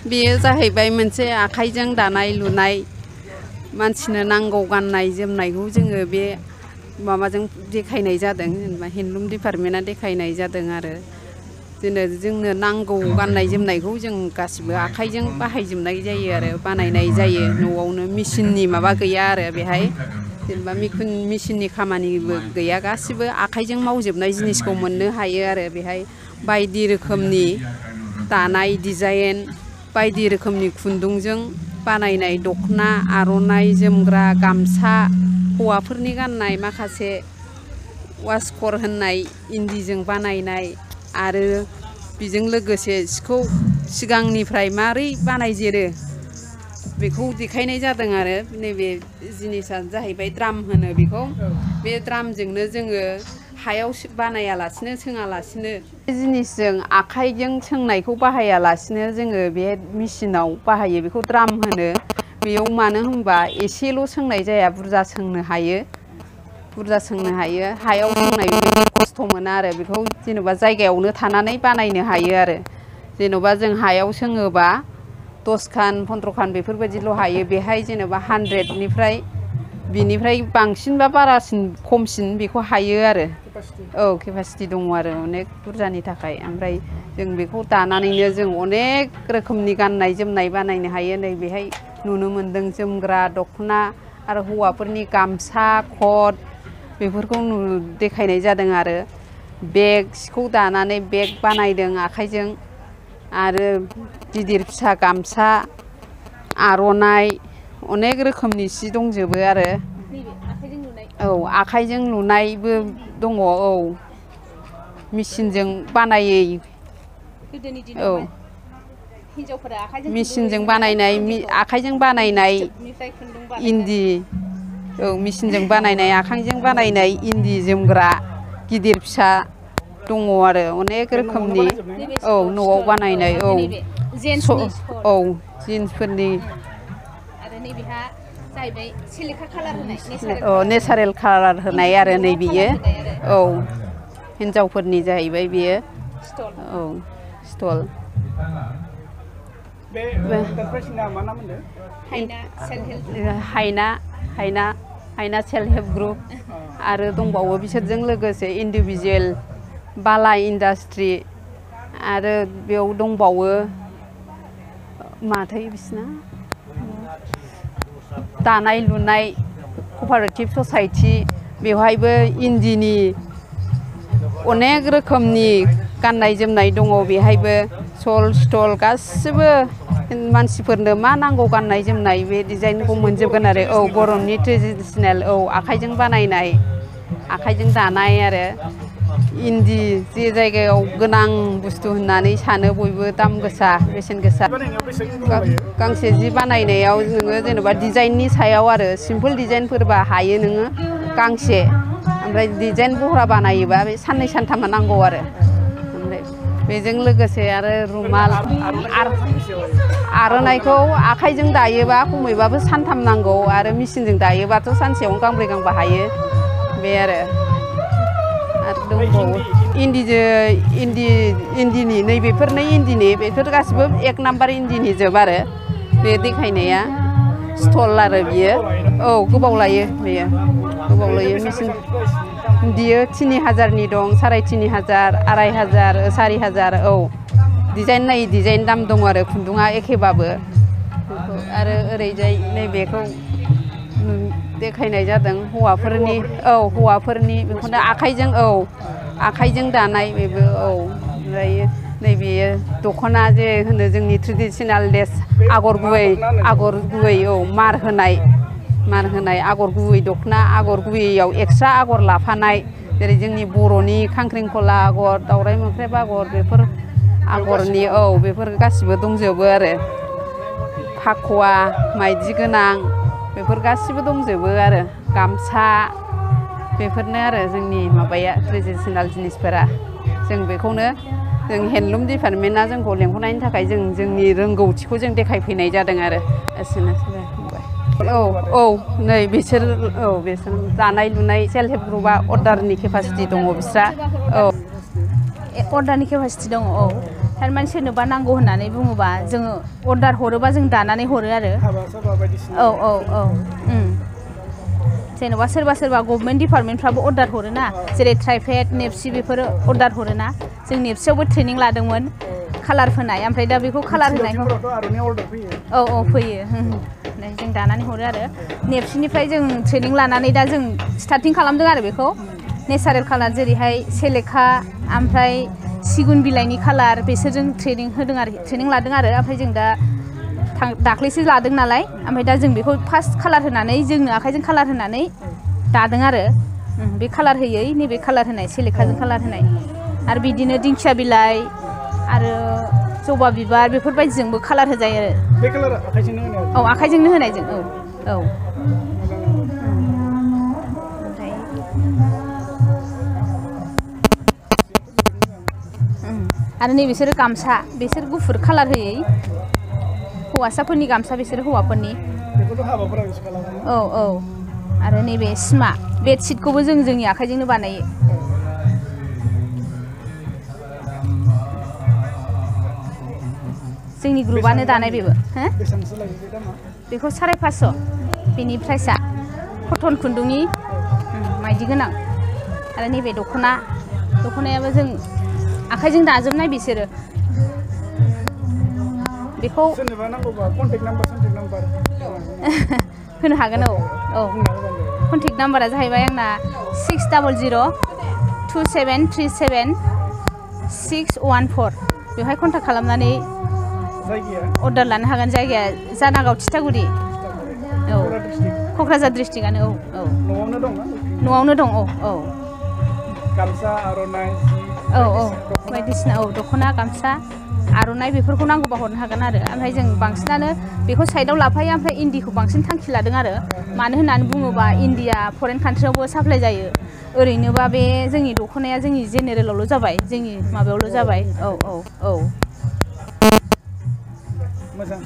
बेयो जाहैबाय मोनसे आखाइजों दानाय लुनाय मानसिनो नांगौ गाननाय जोमनायखौ जोङो बे माबाजों देखायनाय जादों जेनेबा हेन्दलुम डिपार्टमेन्टआ देखायनाय जादों आरो जोंनो नांगौ गाननाय जोमनायखौ जों गासिबो आखाइजों बाहायजोबनाय जायो आरो बानायनाय जायो न'आवनो मेसिननि माबा गैया आरो बेहाय जेनेबा मेसिननि खामानिबो गैया गासिबो आखाइजों मावजोबनाय जिनिसखौ मोननो हायो आरो बेहाय बायदि रोखोमनि दानाय डिजाइन बायदि रोखोमनि खुन्दुंजों बानायनाय दख'ना आर'नाइ जोमग्रा गामसा हौवाफोरनि गाननाय माखासे वास्कर होननाय इन्दिजों बानायनाय आरो बेजों लोगोसे सिखौ सिगांनिफ्राय मारै बानायजेरो बेखौ देखायनाय जादों आरो नैबे जिनिसा जाहैबाय द्राम होनो बेखौ बे द्रामजोंनो जोङो हायाव बानायालासिनो सोङालासिनो जिनिसजों आखाइजों सोंनायखौ बाहायालासिनो जोङो बे मेसिनाव बाहायो बेखौ द्राम होनो बेयाव मानो होनबा एसेल' सोंनाय जाया बुरजा सोंनो हायो हायाव सोंनाय बेबायदि खस्थ' मोना आरो बेखौ जेनेबा जायगायावनो थानानै बानायनो हायो आरो जेनेबा जों हायाव सोङोबा 10 खान 15 खान बेफोरबायदिल' हायो बेहाय जेनेबा 100निफ्राय बिनिफ्राय बांसिन बा बारासिन खमसिन बेखौ हायो आरो औ केपासिटि दङ आरो अनेक बुरजानि थाखाय ओमफ्राय जों बेखौ दानानैनो जों अनेक रोखोमनि गाननाय जोमनाय बानायनो हायो नै बेहाय नुनो मोनदों जोमग्रा दख'ना आरो हौवाफोरनि गामसा कट बेफोरखौ देखायनाय जादों आरो बेग सिखौ दानानै बेग बानायदों आखाइजों आरो गिदिर फिसा गामसा आर'नाइ अनेक रोखोमनि सि दंजोबो आरो औ आखाइजों लुनायबो दङ औ मेसिनजों बानायै औ मेसिनजों बानायनाय आखाइजों बानायनाय इन्दि औ मेसिनजों बानायनाय आखाइजों बानायनाय इन्दि जोमग्रा गिदिर फिसा दङ आरो अनेक रोखोमनि औ न'आव बानायनाय औ औ जिन्सफोरनि जाहैबाय सिलिखा कालार होनाय नेचारेल कालार होनाय आरो नै बियो औ हिन्जावफोरनि जाहैबाय बियो औ स्टल हायना सेल्फ हेल्प ग्रुप आरो दंबावो बिसोरजों लोगोसे इन्डिभिजुवेल बाला इन्डास्ट्रि आरो बेयाव दंबावो माथाय बिसिना दानाय लुनाय कपारेटिभ ससाइटि बेवहायबो इन्दिनि अनेक रोखोमनि गाननाय जोमनाय दङ बेहायबो सल स्टल गासिबो मानसिफोरनो मा नांगौ गाननाय जोमनाय बे डिजाइनखौ मोनजोबगोन आरो औ बर'नि ट्रेडिसनेल औ आखाइजों बानायनाय आखाइजों दानाय आरो इन्दि जे जायगायाव गोनां बुस्थु होननानै सानो बयबो दाम गोसा बेसेन गोसा गांसे जि बानायनायाव नोङो जेनेबा डिजाइननि सायाव आरो सिम्पोल डिजाइनफोरबा हायो नोङो गांसे ओमफ्राय डिजाइन बहरा बानायोबा बे साननै सानथामा नांगौ आरो ओमफ्राय बेजों लोगोसे आरो रुमाल आर'नाइखौ आखाइजों दायोबा खमैबाबो सानथाम नांगौ आरो मेसिनजों दायोबाथ' सानसेयावनो गांब्रै गांबा हायो बे आरो दंबावो इन्दिनि नैबेफोरनो इन्दिनि बेफोर गासिबो 1 नाम्बार इन्दिनि जोब आरो बे देखायनाया स्टल आरो बियो औ गोबाव लायो बेयो गोबाव लायो मेसिन बियो 3000नि दं 3500 2500 4000 औ डिजाइन नायै डिजाइन दाम दं आरो खुन्दुङा एखेबाबो आरो ओरैजाय नैबेखौ देखायनाय जादों हौवाफोरनि बेखौनो आखाइजों दानाय बेबो औ ओमफ्राय नैबे दख'ना जे होनो जोंनि ट्रेडिसनेल ड्रेस आगर गुबै औ मार होनाय आगर गुबै दख'ना आगर गुबैयाव एक्सट्रा आगर लाफानाय जेरै जोंनि बर'नि खांख्रिंखला आगर दावराइ मोख्रेब आगर बेफोर आगरनि औ बेफोर गासिबो दंजोबो आरो फाखुवा माइदि गोनां बेफोर गासिबो दंजोबो आरो गामसा बेफोरनो आरो जोंनि माबाया ट्रेडिसनेल जिनिसफोरा जों बेखौनो जों हेन्दलुम डिपार्टमेन्टआ जोंखौ लेंहरनायनि थाखाय जों जोंनि रोंगौथिखौ जों देखायफैनाय जादों आरो एसेनोसै औ नै बिसोर दानाय लुनाय सेल्फ हेल्प ग्रुपआ अर्डारनि केपासिटि दङ बिस्रा औ अर्डारनि केपासिटि दङ औ थारमाने सोरनोबा नांगौ होननानै बुङोबा जोङो अर्डार हरोबा जों दानानै हरो आरो औ जेनेबा सोरबा गभर्नमेन्ट डिपार्टमेन्टफ्राबो अर्डार हरोना जेरै ट्राइफेड नेपसि बेफोरो अर्डार हरोना जों नेपसियावबो ट्रेनिं लादोंमोन कालार फोनाय ओमफ्राय दा बेखौ कालार होनायखौ औ फैयो जों दानानै हरो आरो नेपसिनिफ्राय जों ट्रेनिं लानानै दा जों स्टार्टिं खालामदों आरो बेखौ नेचारेल कालार जेरैहाय सेलेखा ओमफ्राय सिगुन बिलाइनि कालार बिसोरजों ट्रेनिं लादों आरो ओमफ्राय जों दा दाख्लैसो लादों नालाय ओमफ्राय दा जों बेखौ फार्स्ट कालार होनानै जोंनो आखाइजों कालार होनानै दादों आरो बे कालार होयै नैबे कालार होनाय सेलेखाजों कालार होनाय आरो बिदिनो दिंखिया बिलाइ आरो जबा बिबार बेफोरबायदिजोंबो कालार होजायो आरो बे कालारा आखाइजोंनो होनाय औ आखाइजोंनो होनायजों औ आरो नै बिसोरो गामसा बिसोर गुफुर कालार होयै हौवासाफोरनि गामसा बिसोर हौवाफोरनि औ आरो नैबे सिमा बेडशिटखौबो जों जोंनि आखाइजोंनो बानायो जोंनि ग्रुपआनो दानाय बेबो बेखौ 550 बेनि प्राइसआ कटन खुन्दुंनि माइदि गोनां आरो नैबे दख'नायाबो जों आखाइजों दाजोबनाय बिसोरो बेखौ होनो हागोन औ कन्टेक्ट नाम्बारा जाहैबाय आंना 60027376614 बेवहाय कन्टेक्ट खालामनानै अर्डार लानो हागोन जायगाया जानागाव थिथागुरि औ क'क्राझार डिस्ट्रिक्टआनो औ न'आवनो दं औ गामसा आर'नाइ औ बायदिसिना दख'ना गामसा आर'नाइ बेफोरखौ नांगौबा हरनो हागोन आरो ओमफ्राय जों बांसिनानो बेखौ साइडआव लाफायो ओमफ्राय इन्दिखौ बांसिन थांखि लादों आरो मानो होननानै बुङोबा इन्दिया फरेन कान्ट्रियावबो साप्लाय जायो ओरैनोबा बे जोंनि दख'नाया जोंनि जेनेरेलावल' जाबाय जोंनि माबायावल' जाबाय औ मोजां